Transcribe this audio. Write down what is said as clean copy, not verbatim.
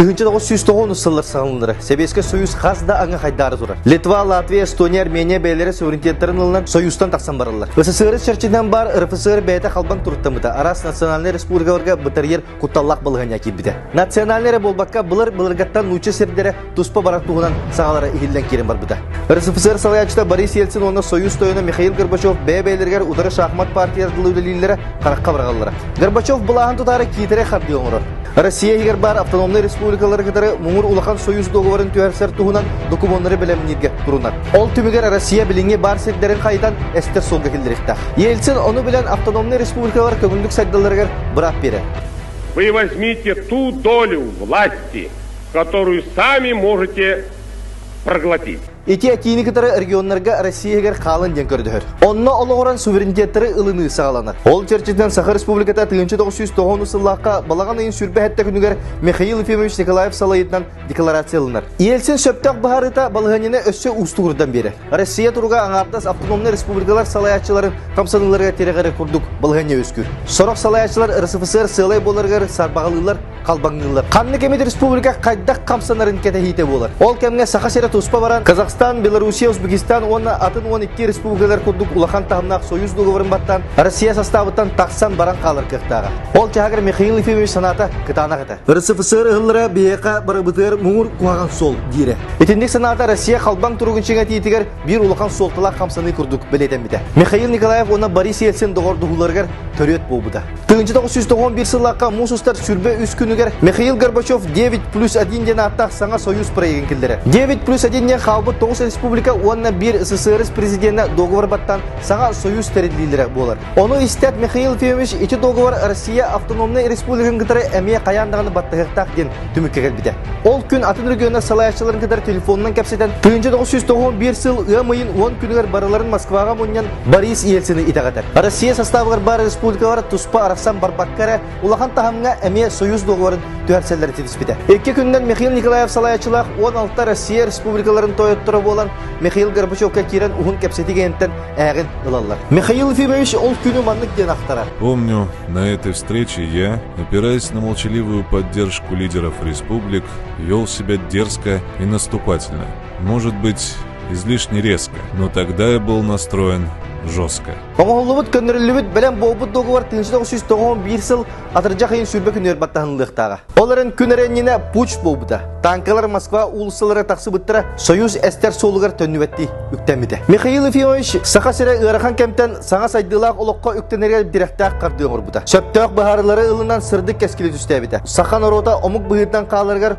1990 сыллар саҕаланара Сэбиэскэй Союз хас да аҥы хайдаары турар. Литва, Латвия, Эстония, Армения бэйэлэрэ суверенитеттарын ылынан Союзтан тахсан бараллар. СССР чэрчитинэн баар РФСР бэйэтэ халбаҥ туруктаммыта, араас национальнай республикаларга бытарыйар кутталлаах балаһыанньа киирбитэ. Национальнай эрэ буолбакка, былыр-былыргаттан нуучча сирдэрэ туспа барар туһунан саҥалара иһиллэн киирэн барбыта. РСФСР салайааччыта Борис Ельцин уонна Союз тойоно Михаил Горбачев бэйэ-бэйэлэригэр утары шахмат партиялар дылы үлэлииллэрэ харахха быраҕаллара. Горбачев былааһын тутаары киитэрэй хардыы оҥорор. Россия иһигэр баар автономнай республикалары кытары муҥур улахан союз договорын түһэрсэр туһунан докумуоннары бэлэмнииргэ турунар. Ол түмүгэр Россия билиҥҥи баар сирдэрин хайытан эстэр суолга киллэриэхтээх. Ельцин ону билэн автономнай республикалар көҥүллүк сайдалларыгар быраап биэрэр. Вы возьмите ту долю власти, которую сами можете проглотить. Ити этиини кытары регионнарга Россия иһигэр хаалын диэн көрдөһөр. Онно олоҕуран суверенитеттары ылыныы саҕаланар. Ол чэрчитинэн Саха Республиката 1990 сыллаахха балаҕан ыйын 27 күнүгэр Михаил Ефимович Николаев салайыытынан декларация ылынар. Ельцин сөптөөх быһаарыыта балаһыанньаны өссө уустугурдан биэрэр. Россия туруга аҥаардас автономнай республикалар салайааччыларын хамсаныыларыгар тирэҕирэр курдук балаһыанньа үөскүүр. Сорох салайааччылар РСФСР сыалай буоларыгар сарбаҕалыыллар, халбаҥныыллар. Ханнык эмит республика хайдах хамсанарын кэтэһиитэ буолар. Ол кэмҥэ Саха сирэ туспа баран, Казахстан, Белоруссия, Узбекистан уонна атын 12 республикалар курдук улахан таһымнаах союз договорын баттаан, Россия састаабыттан тахсан баран хаалар кыахтааҕа. Ол чаһыгар Михаил Ефимович санаата кытаанах этэ. РСФСР ыһыллара биһиэхэ барыбытыгар муҥур куһаҕан суол диирэ. Итинник санаата Россия халбаҥ туругун чиҥэтиитигэр биир улахан суолталаах хамсаныы курдук бэлиэтэммитэ. Михаил Николаев уонна Борис Ельцин доҕордоһууларыгар төрүөт буолбута. 1991 сыллаахха муус устар 23 күнүгэр Михаил Горбачев 9 плюс 1 диэн ааттаах саҥа союз проегын киллэрэр. 9 плюс 1 диэн хаалбыт 9 республика уонна биир СССР президенэ договор баттаан саҥа союз тэриллиилэрэ буолар. Ону истээт Михаил Ефимович ити договор Россия автономнай республикатын кытары эмиэ хайаан даҕаны баттаһыахтаах диэн түмүккэ кэлбитэ. Ол күн атын регионнар салайааччыларын кытары телефонунан кэпсэтэн 1991 сыл ыам ыйын 10 күнүгэр барыларын Москваҕа мунньан Борис Ельцини итэҕэтэр. Россия састаабыгар баар республикалар туспа арахсан барбакка эрэ улахан таһымҥа эмиэ союз договорын түһэрсэллэрин ситиспитэ. Икки күнүнэн Михаил Николаев салайааччылаах 16 Россия республикаларын тойотторо буолан Михаил Горбачевка киирэн уһун кэпсэтии кэнниттэн ээҕин ылаллар. Михаил Ефимович ол күнү маннык диэн ахтара. Помню, на этой встрече я, опираясь на молчаливую поддержку лидеров республик, вел себя дерзко и наступательно. Может быть, излишне резко, но тогда я был настроен жестко. Оҥоһуллубут көннөрүллүбүт бэлэм буолбут договор 1991 сыл атырдьах ыйын сүүрбэ күнүгэр баттаһынылыахтааҕа. Ол эрэн күн эрэнньинэ путч буолбута. Танкалар Москва уулуссалара тахсыбыттара Союз эстэр суолугар төннүбэттии үктэммитэ. Михаил Ефимович Саха сирэ ыарахан кэмтэн саҥа сайдыылаах олоххо үктэнэригэр тирэхтээх хардыы оҥорбута. Сөптөөх быһаарыылары ылынан сырдык кэскили түстээбитэ. Саха норуота омук быһыытынан хааларыгар